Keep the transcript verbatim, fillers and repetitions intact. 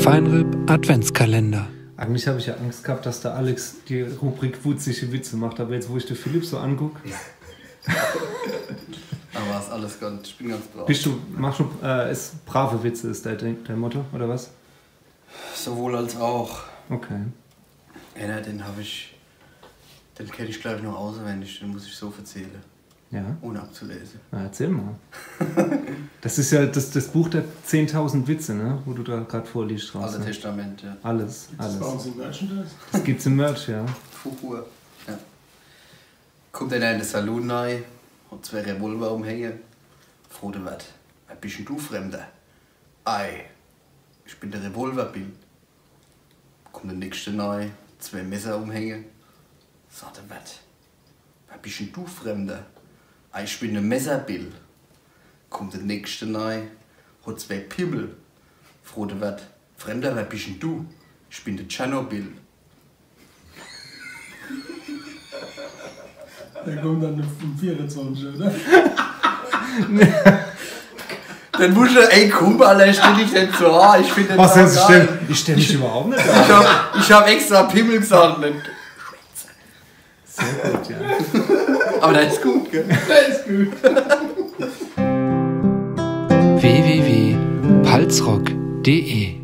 Feinripp Adventskalender. Eigentlich hab ich ja Angst gehabt, dass der Alex die Rubrik wutzige Witze macht, aber jetzt, wo ich den Philipp so anguck. Aber ist alles ganz, ich bin ganz brav. Bist du, machst du, äh, ist brave Witze, ist dein, dein Motto, oder was? Sowohl als auch. Okay. Einer, den hab ich, den kenn ich, glaub ich, noch auswendig, den muss ich so verzählen. Ja. Ohne abzulesen. Na, erzähl mal. Das ist ja das, das Buch der zehntausend Witze, ne? Wo du da grad vorliest draußen. Alte Testament, ja. Alles, alles. Gibt's das bei uns im Merchandise? Das gibt's im Merch, ja. Fuchur. Ja. Kommt einer in den Saloon rein, hat zwei Revolver umhängen. Fragt der Wirt: „Wer bist denn du, Fremder?“ „Ei, ich bin der Revolver Bill.“ Kommt der nächste rein, zwei Messer umhängen. Sagt der Wirt: „Wer bist denn du, Fremder?“ „Ei, ich bin der Messer Bill.“ Kommt der nächste rein, hat zwei Pimmel. Fragt der Wirt: „Fremder, wer bist denn du?“ „Ich bin der Tschernobyl.“ Der kommt dann um vierundzwanzig, oder? Dann muss er, ey, komm, Alter, stell dich nicht so an. Ich finde das geil. Was heißt, ich stell, ich stell mich überhaupt nicht an. Ich hab, ich hab extra Pimmel gesagt. Und dann sehr gut, ja. Aber der ist gut, gell? Der ist gut. W W W Palzrock Punkt D E